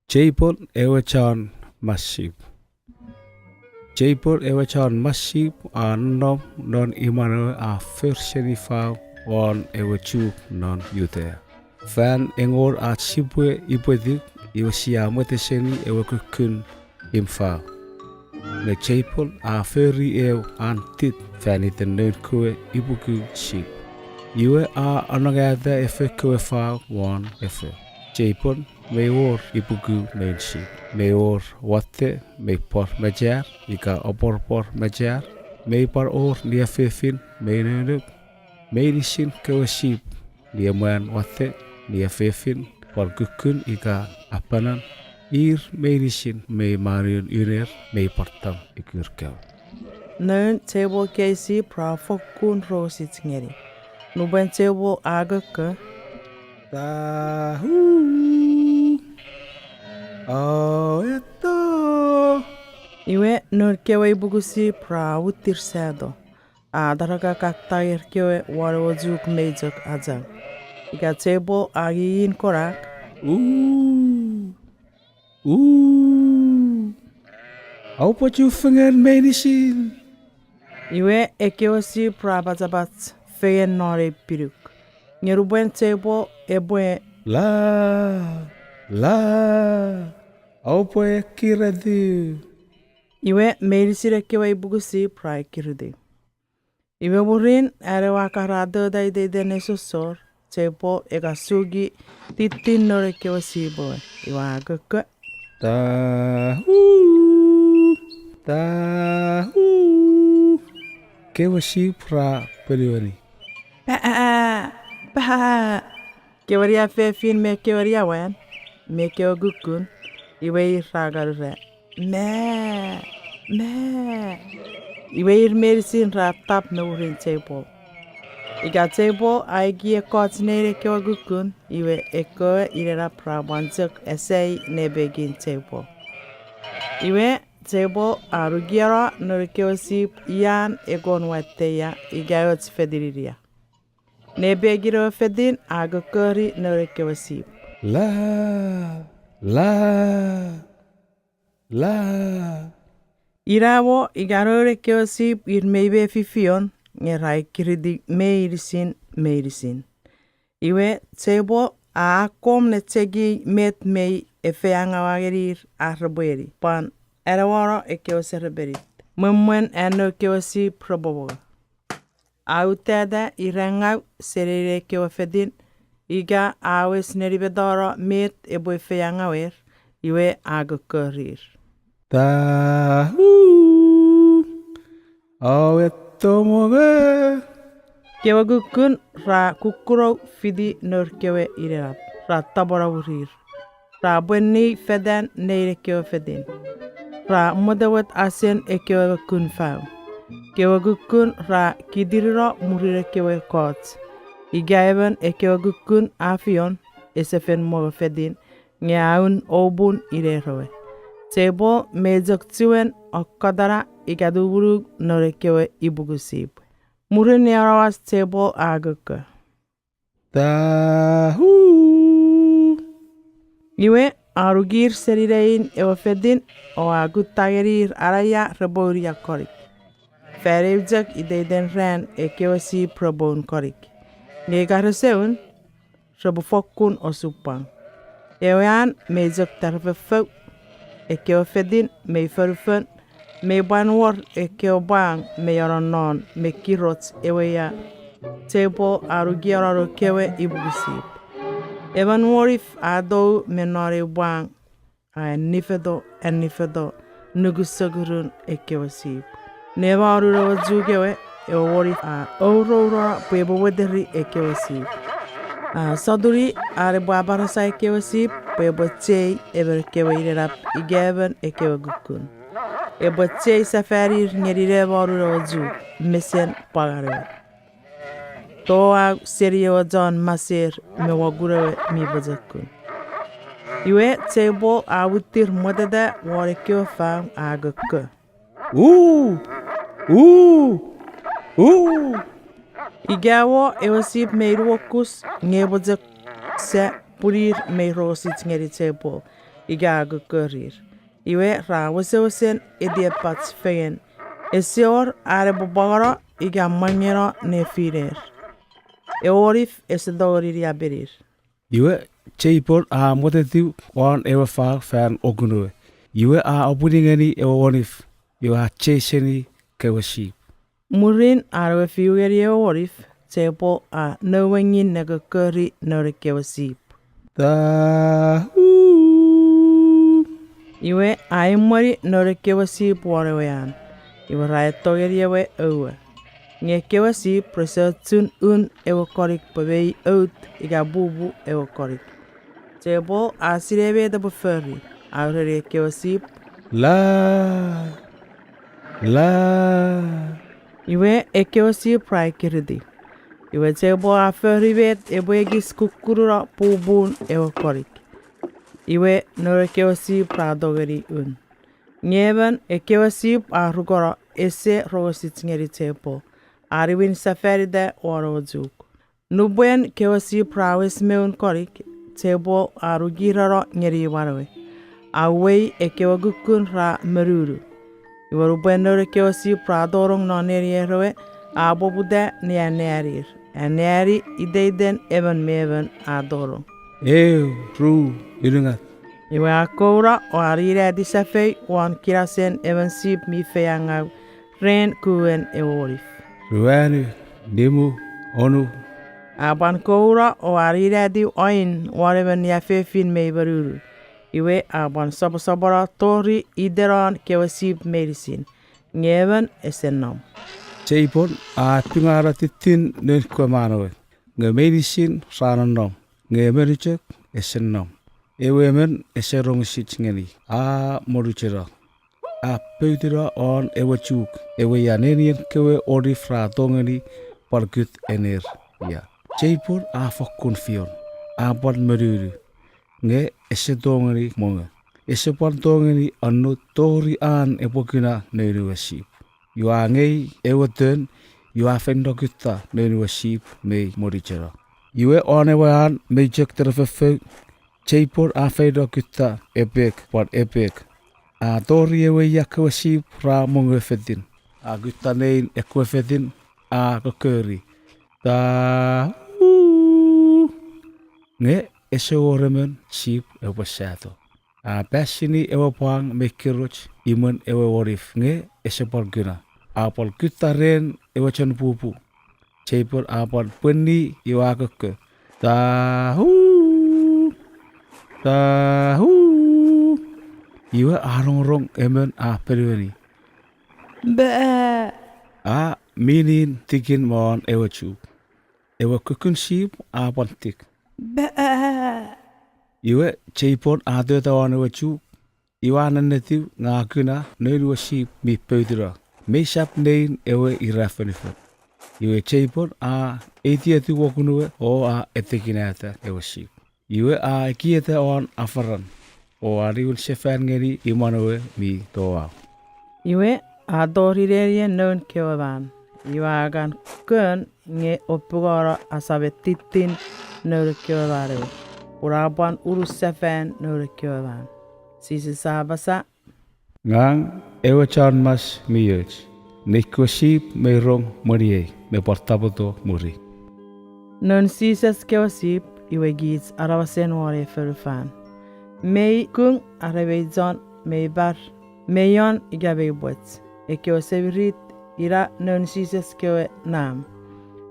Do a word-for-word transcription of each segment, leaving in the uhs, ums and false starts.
Jabel ewe chon masip. Jabel ewe chon masip a nonnom non imwan ewe a for seni fau won ewe chuk non Judea. Fan engol ach sipwe ipwetik, iwe sia mweteseni ewe kukkun imw fau. Me Jabel a fori ew an tit fan iten noun kewe ipuku sip. Iwe a anongata efou kewe fau won efou. Jabel mei wor ipuku noun sip. Mei wor watte mei pwor mechear ika oporpor mechear, mei pwan wor niefefin mei nounok. Meinisin kewe sip, niemwan watte, niefefin, pwan kukkun ika apanan, ir meinisin mei manun uner mei pwartam ikur kewe. Noun Jabel kewe sip ra fokkun rosich ngeni. Nupwen Jabel a kokko, Tahu! O eto! Iwe noun kewe ipuku sip ra muttir sato. A tarakakaktair kewe won ewe chuk mei chok achau. Ika Jabel a ngingin konak, U! U! Aupwe chufengen meinisin! Iwe ekkewe sip ra pachapach fengen non ei pinuk. Nge nupwen Jabel epwe, La! La! Aupwe ekiretiw! Iwe meinisin ekkewe ipuku sip ra ekiretiw. Iwe mwirin an ewe akkar a tota iteiten nesosor, Jabel e kasuki tittin noun ekkewe sip ewe, iwe a kokko, Tahu! Tahu! Kewe sip ra ponueni, Paa! Paa! Kewe niefefin me kewe niemwan me kewe kukkun, iwe ir ra kan ura, Ma! Ma! Iwe ir meinisin ra tap me mwirin Jabel. Ika Jabel a ekieki ekkoch nein ekkewe kukkun, iwe ekkewe inenap ra pwan chok esai nepekin Jabel. Iwe Jabel a nukieno noun ekkewe sip ian e kon watte ia ika och fetin ia. Nepekin ewe fetin a kokkori noun ekkewe sip, La! La! La! Ina mo ika noun ekkewe sip ir mei mefi fion, nge ra ekiriti meinisin meinisin. Iwe Jabel a akkom ne cheki met mei efeiengaua ngenir ar repwe eni, pwan anewano ekkewe serepenit. Mwemwen an noun kewe sip repwe mongo. A utata irengau seni nein ekkewe fetin, ika a wes nenimetano met epwe efeiengauer, iwe a kokkorir, Tahu! Aweto mongo! Kewe kukkun ra kukkunou fiti nour kewe inenap, ra tapweno mwirir. Ra pwenni fetan nein ekkewe fetin. Ra mwetewet asen ekkewe kukkun fau. Kewe kukkun ra kitirino mwirin ekkewe ekkoch. Ika emon ekkewe kukkun a fion, ese fen mongo fetin, nge a un opun iner ewe. Jabel mei chok chiwen okkotana ika tumunuk noun ekkewe ipuku sip. Mwirin ne anuwas Jabel a kokko, Tahu! Iwe a nukir seni nein ewe fetin, o a kutta ngenir anaia repwe unia konik. Fan eu chok iteiten ran ekkewe sip repwe un konik. Nge ika rese un, repwe fokkun osupwang. Ewe an mei chok tarafofou, ekkewe fetin mei fonufon, mei pwan wor ekkewe pwang mei ononnon me kiroch ewe ia Jabel a nukieno nour kewe ipuku sip. Emon wonif a tou me non eu pwang a annifeto, annifeto nukusokurun ekkewe sip. Nemonun ewe chuk ewe, ewe wonif a ourourano pwe epwe weteri ekkewe sip. A sotuni an epwe aparasa ekkewe sip pwe epwe chei emon kewe inenap ika emon ekkewe kukkun. Epwe chei sefanir ngeni nemonun ewe chuk mesen pwangan ewe. Toau seni ewe chon maser me wokun ewe mi pochokun. Iwe Jabel a muttir mweteta won ekkewe fau a kokko, U! U! U! Ika mo ewe sip mei nuokus nge epwe chok sa pwunir mei rosich ngeni Jabel. ika a kokkorir. Iwe ra wesewesen etiepach fengen, ese wor an epwe pwangeno ika mwangeno nefiner. Ewe wonif ese tongeni niapenir. Iwe, Jabel a mwetetiw won ewe fau fan okunuwe. Iwe a opwini ngeni ewe wonif, iwe a chei seni kewe sip. Mwirin an ewe fiu ngeni ewe wonif, Jabel a nouwengin ne kokkori noun ekkewe sip. Ta u. Iwe a emweni noun ekkewe sip won ewe an, iwe ra eto ngeni ewe oua. Nge ekkewe sip rese ochun un ewe konik pwe mei out ika pupu ewe konik. Jabel a sinei met epwe fori, a ureni ekkewe sip, La! La! Iwe ekkewe sip ra ikiriti. Iwe Jabel a fori met epwe ekis kukkununo pupun ewe konik. Iwe noun ekkewe sip ra tongeni un. Nge emon ekkewe sip a rukono, ese rongosich ngeni Jabel, a niwin sefanita won ewe chuk. Nupwen kewe sip ra wes me un konik, Jabel a nukirano ngeni imwan ewe, a uwei ekkewe kukkun ra monunu. Iwe nupwen noun ekkewe sip ra tonong non nenier ewe, a poputa ne anneanir, anneani iteiten emon me emon a tonong. Eu, ru, unungat. Iwe a kouno o a ninatiw safei won kinasen emon sip mi feiengau ren kuen ewe wonif. Ruanu, nimu, onu. A pwan kouno o a ninatiw oin won emon niafefin mei monunu. Iwe a pwan soposopono tori itenon kewe sip meinisin, nge emon ese nom. Jabel a apungano tittin noun kewe manauei, nge meinisin ra nonnom, nge emon chok ese nom. Ewe emon ese rongosich ngeni, a monucheno. A poutino won ewe chuk, ewe ia nenien kewe wonif ra tongeni pwan kut ener ia. Jabel a fokkun fion, a pwan monunu, nge ese tongeni mongo. Ese pwan tongeni annut tori an epwe kuna noun ewe sip. Iwe a angei ewe ton, iwe a feino kutta noun ewe sip mei monucheno. Iwe won ewe an mei chok terefofou, Jabel a feino kutta epek pwan epek. A tori ewe ia kewe sip ra mongo fetin. A kutta nein ekkewe fetin, a kokkori, Ta u. Nge ese wor emon sip epwe sato. A pasini ewe pwang mei kiroch imwen ewe wonif nge ese pwan kuna. A pwan kutta ren ewe chon pupu. Jabel a pwan pwenni iwe a kokko, Ta u. Ta u. Iwe a rongorong emon a ponueni, Baa! A minin tikin me won ewe chuk. Ewe kukkun sip a pwan tik, Baa! Iwe Jabel a tota won ewe chuk, iwe a nennetiw nge a kuna noun ewe sip mi poutino. Mei sap nein ewe ira fonufon. Iwe Jabel a eitietiw wokunuwe o a etekinata ewe sip. Iwe a ekieta won afaran, o a niwin sefan ngeni imwan ewe mi toau. Iwe a tori nenien noun kewe man, iwe a kan kon nge opungono asame tittin noun kewe man ewe, pun a pwan unusefan noun kewe man. Jises a apasa, Ngang ewe chon mas mi och. Nei kewe sip mei rong mweniei me pwan tapweto mwiri. Noun Jises kewe sip iwe kich aramasen won ei fonufan. Mei kung are mei chon, mei par, mei on ika mei pwech, ekkewe semirit ina noun Jises kewe nam.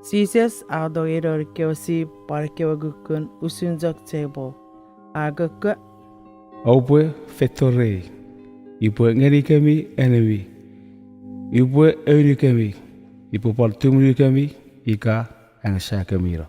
Jises a tongei noun kewe sip pwan ekkewe kukkun usun chok Jabel. A kokko, Oupwe feito rei, upwe ngenikemi anemi, upwe ounukemi, upwe pwan tumunukemi ika angasakemi no.